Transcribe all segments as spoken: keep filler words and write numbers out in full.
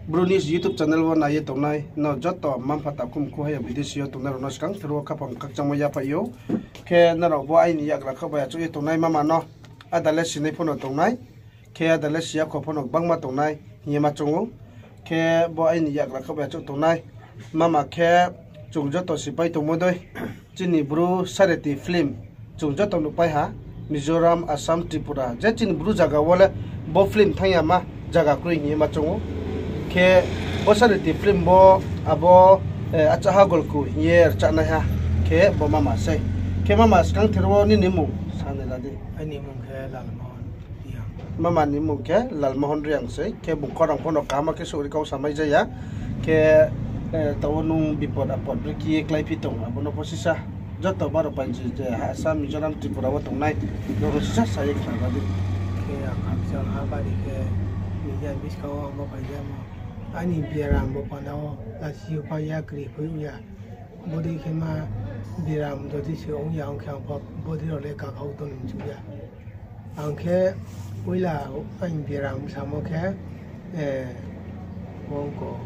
Bru News YouTube channel wo nai ye tongnai no joto mma-mpha takhum khu hai ya bidesi yo tongnai rao no skang thero wo khaphang khakchangmo yaphaih ou. Khe nrao bo aini yagra khaoh bai achouh ye tongnai mama no ada le sinai pho no tongnai, khe ada le si ya kho pho no gbangma tongnai hing ye ma choung ou. Khe bo aini yagra khaoh bai achouh tongnai mama khe chung joto sipai tongmo dei chini Bru Sareti film chung joto nuhpai ha, Mizoram, Assam, Tripura, je chini Bru zaga wo le bo film thanng ya ma zaga kroi hing ye ma choung ou. Khe bo Sareti film bo abo, eh, Achaha Golku hing ye rchahnaiha khe bo mama sei. Khe mama skang thero wo nini mmung sanai la di. Aini mmung khe Lalmohon Reang. Mama ni mmung khe Lalmohon Reang sei. Khe bung khorang pho no kaham khe souhri kau samai jaya. Khe, eh, taoh wo nung bipod apod brekhe ye kláiphi tong, abo no pho sisa joto baro panji je Assam, Mizoram, Tripura wo tongnai rao no sisa sa ye khnari di. Khe ang khakchang ha bari khe media buskang wo ang bo phai yamo. Aini biaram bo panda wo lasi yo phai ya, kri phoi ya. Bodei khe ma biaram jodi se ong ya ong khe ang pho bodei rao le kakhau tong ni mchu ya. Ang khe poila aini biaram samo khe, eh, ongko,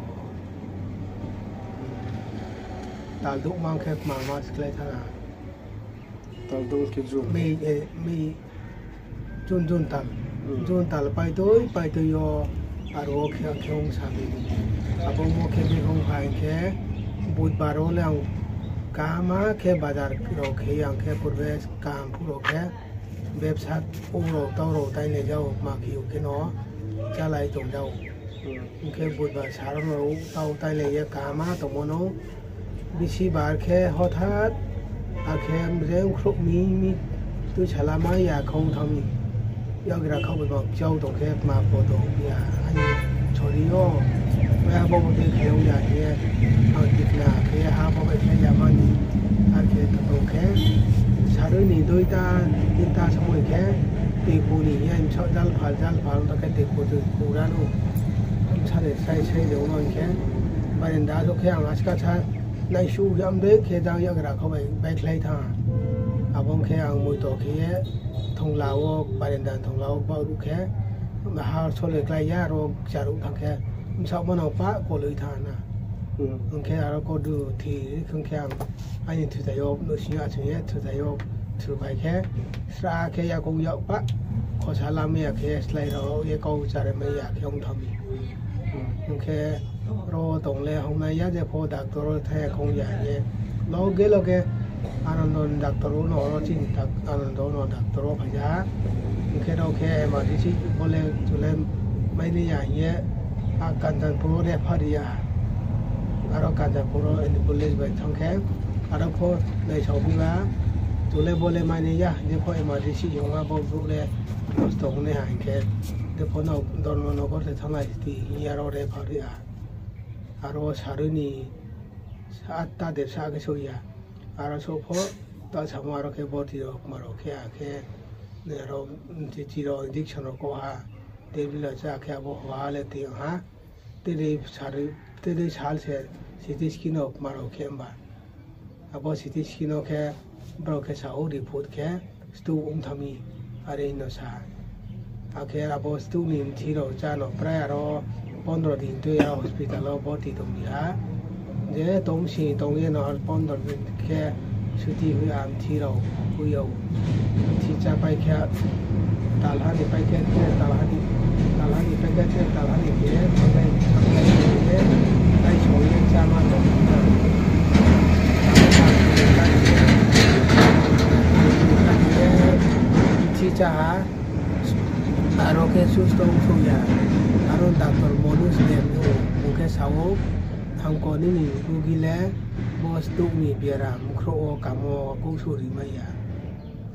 taldouh mang khe kma ma sklái thana. Taldouh khe June. May, eh, May, June, June tal. June tal paitui, paitui yo aro wo khe, khe ong sa di. Abo mo khe bihong hai khe, Budbar wo le ang kaham khe bazar rao khe ang khe purbe kaham phuh rao khe, bebsa ong rao tau rao tainai jao ma khe ou khe no chálai tong jao. Ong khe Budbar saro no tau tainai ye kaham tongmo no. Bisi bar khe hothat, akhe je ongkhrouh mi mi tui sala mai ya khong thanng mi. Yagra khaoh bai bang kchau tong khe kma pho tong ya, aini sori yo. Bai abo bo de khe ong ya khe, ang tikna khe ha bo bai khe ya mani. Akhe tong khe, sarui ni duita, tinta somoi khe, teipu ni ya msa jal phal, jal phal, ta khe teipu tui kura no. Msa de sai sai de ong khe, barenda so khe ang aska sa, naisuh yam de khe jang yagra khaoh bai baikhlai thanng. Abo ong khe ang moito khe ye thongla wo, barenda thongla wo baruh khe, ha sole klái ya, aro kcharuh thanng khe, bsaoh manang pah koloi thanng na. Ong khe aro kodu thi, ong khe ang aini thutai yo, nouhsing yo aching ye thutai yo, thuphai khe, sra khe yakoung yak pah, khosa lamai ya khe, slái rao ye kau chári mai ya khe ong thanng mi. Ong khe ro tong le hong nai ya, jepho doctor wo thai ya khong ya ye. Loge loge Anando ni doctor wo no, oro chini doc-, Anando no doctor wo phai ya. Ong khe ro khe emergency bo le chu le mai nai ya hing ye, a Kanchanpur wo refer ri ya. Aro Kanchanpur wo ambulance bai thanng khe, aro pho naisao phi ba, chu le bo le mai nai ya, jepho emergency hing ma bo brouh le nosto ong nai ha hing khe, jepho no Dharmanagar se thannglai di hing ye aro refer ri ya. Aro sarui ni atta dersa khe souh ya. Aro souh pho, ta samo aro khe borti rao kma rao khe, akhe, aro, chichi rao injection rao kau ha, tablet rao chá khe abo hoha le tong ha, tini sal se C T scan no kma rao khe himba. Abo C T scan no khe, brao khe sa ou report khe, stroke ong thanng mi, are no sa. Akhe abo stroke ni mthi rao chá no prai aro pondro din tui aro hospital wo borti tong mi ha. Je tong si tong ye no aro pondro din khe suti hoih a mthi rao hoih ou. Mthi chápai khe talha ni pai khe, talha ni, talha ni pai khe, talha ni khe, thanglai, thanglai khe, tai song ye cháma tong na. Mthi chá ha, aro khe susto ong song ya. Aro doctor Manoj Deb no, bung khe sa ou, thangko nini rugi le, bo stroke ni biaram, khrouh wo kamo kousu ri mai ya.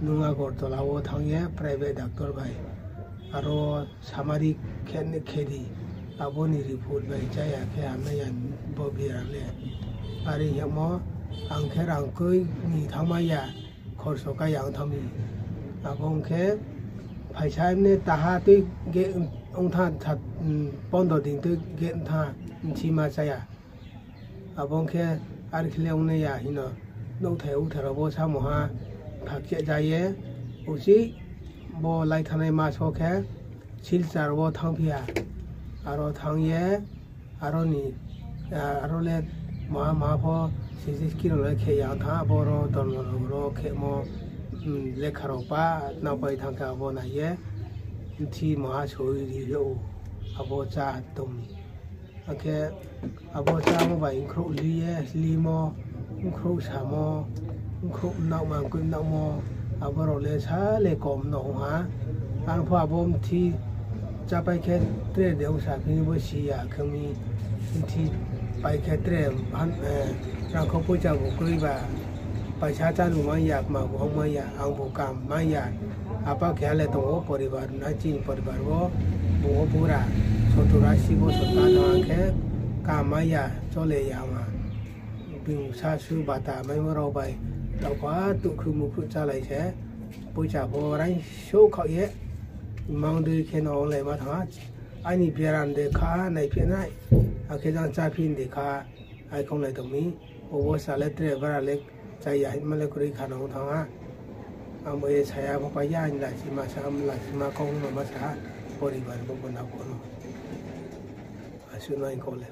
Nung Agartala wo thanng ye private doctor bai. Aro samari khe, khe di, abo ni report bai chá ya khe hamnai ya bo biaram le. Are hingmo, ang khe rang kroi ni thanngmai ya, khorso kai ya ong thanng mi. Abo ong khe, phaisa mne taha tui ge ong tha, pondro din tui ge ong tha, mthi ma chá ya. Abo ong khe, are khe le ong nai ya hing no, nouhthai uthai rao bo samo ha, khakcheh ja ye, uchih bo lai thanngnai mas wo khe, Silchar wo thanngphi ha. Aro thanng ye, Aro ni, aro le maha maha pho sixty sixty rao le khe ya tha, abo ro dormo rao ro khemo, lekha rao pa nang pai thanng khe abo nai ye, bthi maha soi ri ou, abo chá tong mi. Akhe abo chámo bai bkhrouh li ye, limo, bkhrouh samo, bkhrouh mnaohma, mkoih mnaohmo, abo rao le sa le kom no ong ha. Ang pho abo bthi chápai khe tre de ong sa phi ni bo si ya khe mi, bthi pai khe tre, rangkhau poicha bu kroi ba, paisa chánu mai ya, kma bu ong mai ya, ang bu kam mai ya. Apa keha le tong ou poribar, nai chini poribar wo, bung wo bura, sotur asi bosor ta tong khe, kam mai ya, chole ya ma. Bini sa su bata maimo rao bai, taoh pha tukhruh mukhruh chálai se, poicha pho raisouh khaoh ye, mang dei khe no onglai ma thanng ha. Aini biaram de kha nai phi nai, akhe jang chá phi de kha, ai khonglai tong mi, obo sa le tre bara le chá ya hingma le kroi kha no thanng ha. Abo ye saya pho pai ya, aini lachima sa, lachima kau ma ma sa ha, poribar bo bo na bo no. Asuh no aini kau le.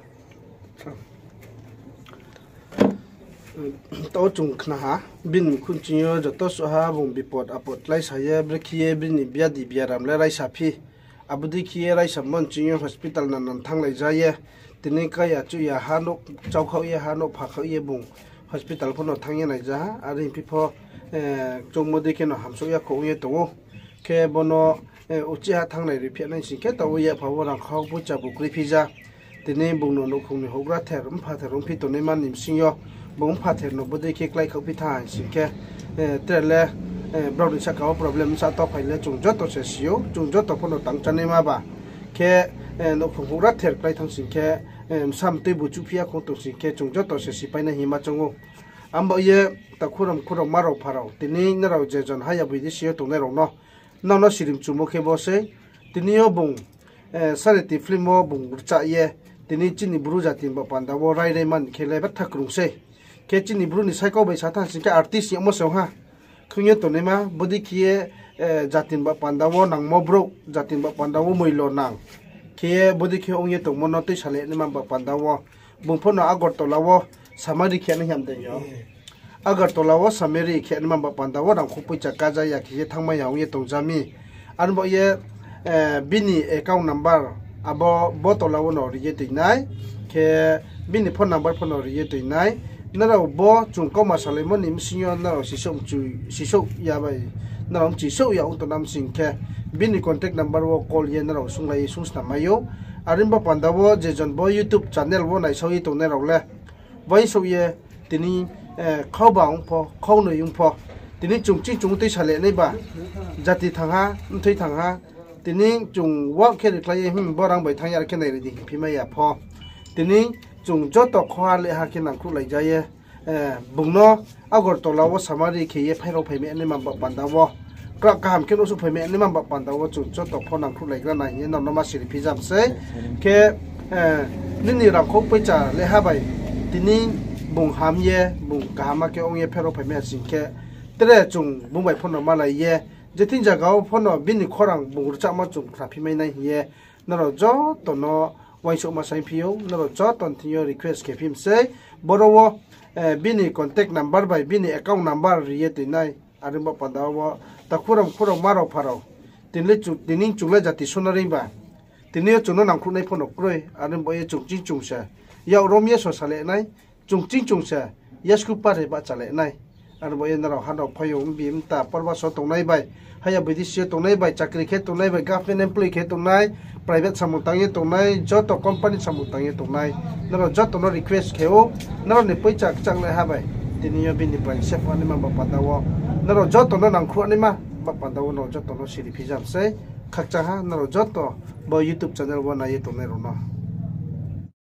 Taoh chung khna ha, bini mkhu nching yo joto suh ha bung bipot apot kláisa ye, brekhe ye bini biadi biaram le raisa phi. Abo dei khe ye raisamo nching yo hospital nana thannglai ja ye, tini kaya chuh ya ha nouh chaukhaoh ye ha nouh phakhaoh ye bung hospital pho no thanng ye naija ha, are hingphi pho, choungmo dei khe no hamsouh ya kho ong ye tong ou. Khe bo no uchih ha thannglai ri phi nai sing khe, taoh wo yapha wo rangkhau poicha bu kroi phi ja. Tini bung no nouhkhong ni houhgra ther, mpha ther ongphi tongnaima ni bsing yo, bung mpha ther no bodei khe kláikhaoh phi thanng sing khe, tre le, brao ni sahka wo problem bsa to phai le chung joto se si ou, chung joto pho no tang chánaima ba. Khe, nouhkhong houhgra ther klái thanng sing khe, bsa mtui bu chuhphi ya khong tong sing khe chung joto se sipai nai hingma choung ou. Abo ye, takhu rao mkhu rao ma rao pha rao, tini nrao je jon haya boi di si yo tongnai rao no, nrao no sirimchumo khe bo sei, tini yo bung, Sareti film wo bung rchah ye, tini chini Bru jati ni ba panda wo rai rai man khe le betha krung sei. Khe chini Bru ni saikau bai sa thanng sing khe artist yagmo se ong ha. Khung ye tongnaima, bodei khe ye, jati ni ba panda wo nangmo brouh, jati ni ba panda wo moilo nang. Khe ye bodei khe ong ye tongmo no tuisalainaima ba panda wo. Bung pho no Agartala wo samari khe nai ham dei yo. Agartala wo samari khe naima ba panda wo rangkhau poicha kaja ya khe ye thanngmai ya ong ye tongja mi. Aro bo ye, bini account number abo bo tola wo no ri ye toi nai. Khe bini phone number pho no ri ye toi nai. Nrao bo chung kauma salaimo ni bsing yo nrao sisouh mchu-, sisouh ya bai, nrao mchisouh ya ong tongna bsing khe, bini contact number wo call ye nrao sunglai ye sungsnam mai ou. Are ba panda wo je jon bo YouTube channel wo naisao ye tongnai rao le, uaingsouh ye, tini, khauba ong pho, khaunoi ong pho, tini chung ching chung tuisale nai ba, jati thanng ha, mthoi thanng ha, tini chung work khe rikhlai ye, hmm, bo rang bai thanng ya khe nai ri di hingphi mai ya pho. Tini chung joto khoha leha khe nangkhruhlai ja ye, bung no Agartala wo samari khe ye phairao phaimai naima ba panda wo, kra kaham khe nouhsuh phaimai naima ba panda wo chung joto pho nangkhruhlaigra na hing ye nrao no ma siri phijam sei. Khe, nini rangkhau poicha leha bai tini bung ham ye, bung kaham khe ong ye phairao phaimai ya sing khe, tre chung bung bai pho no malai ye, je thing zaga wo pho no bini khorang bung rchahmo chung khnaphi mai nai hing ye, nrao joto no uaingsouhma saingphi ou, nrao joto ni thing yo request khe phi mi sei, boro wo, bini contact number bai bini account number ri ye toi nai, are ba panda wo, takhu rao mkhu rao ma rao pha rao, tini chung le jati sona reing ba, tini yo chung no nangkhruhnai pho no kroi, are bo ye chung ching chung se yak rom ye so sale nai, chung ching chung se yasku pare bahchale nai. Are bo ye nrao ha no phaiyong mbi mta porbaso tongnai bai, haya bidesi yo tongnai bai, chakri khe tongnai bai, government employee khe tongnai, private samung tang ye tongnai, joto company samung tang ye tongnai, nrao joto no request khe ou, nrao ni poicha kchang leha bai tini yo bini brain save naima ba panda wo, nrao joto no nangkhruh naima ba panda wo nrao joto no siri phijam sei. Khakchang ha nrao joto bo YouTube channel wo nai ye tongnai rao no.